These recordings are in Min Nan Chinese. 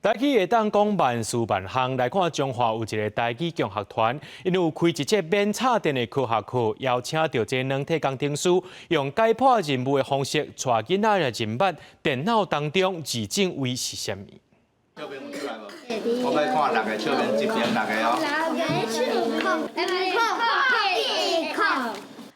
台語會當講萬事萬項，來看彰化有一个台語共學團，𪜶有開一節免插電的科學課，邀請著這軟體工程師，用解剖任務的方式，帶囡仔來認捌電腦當中二進位是啥物。我欲看六个笑面，這邊六个哦。六个笑面，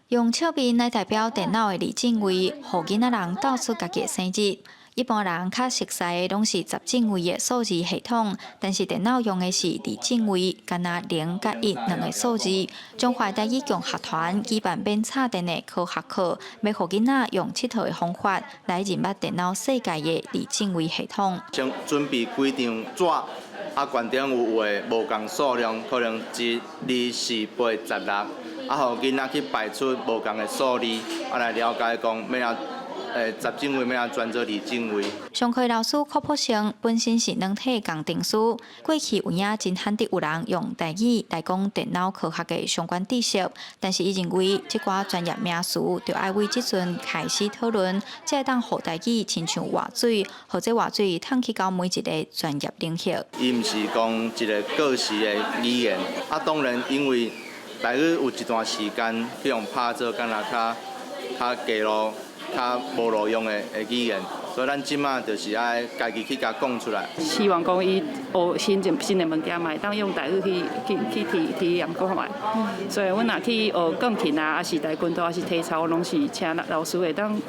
用笑面來代表電腦的二進位，予囡仔人鬥出家己的生日。一般人較熟似的攏是十進位的數字系統，但是電腦用的是二進位，干焦零佮一兩个數字。彰化台語共學團舉辦免插電的科學課，欲予囡仔用𨑨迌的方法來認捌電腦世界的二進位系統。先準備幾張紙，啊，懸頂有畫無仝數量，可能一、二、四、八、十六，啊，予囡仔去排出無仝的數字，啊，來了解講欲按怎，十進位欲按怎轉做二進位。上課老師柯普成本身是軟體工程師，過去有影真罕得有人用台語來講電腦科學的相關知識，但是伊認為這寡專業名詞著愛為這陣開始討論，才會當予台語親像活水，予這活水通去到每一个專業領域。伊毋是講一个過時的語言，啊，當然因為台語有一段時間去予拍做敢若較較低落、較無路用的語言，所以咱這馬就是愛家己去共講出來。希望講伊學新新的物件嘛，會當用台語去去去體體驗看覓。所以阮若去學鋼琴啊，抑是跆拳道，抑是體操，攏是請老師會當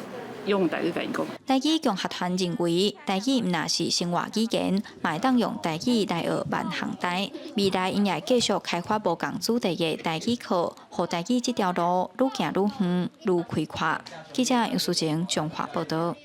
用台語共𪜶講。台語共學團認為，台語毋但是生活語言，嘛會當用台語來學萬項代。未來𪜶也會繼續開發無仝主題的台語課，予台語這條路愈行愈遠，愈開闊。記者楊淑晴彰化報導。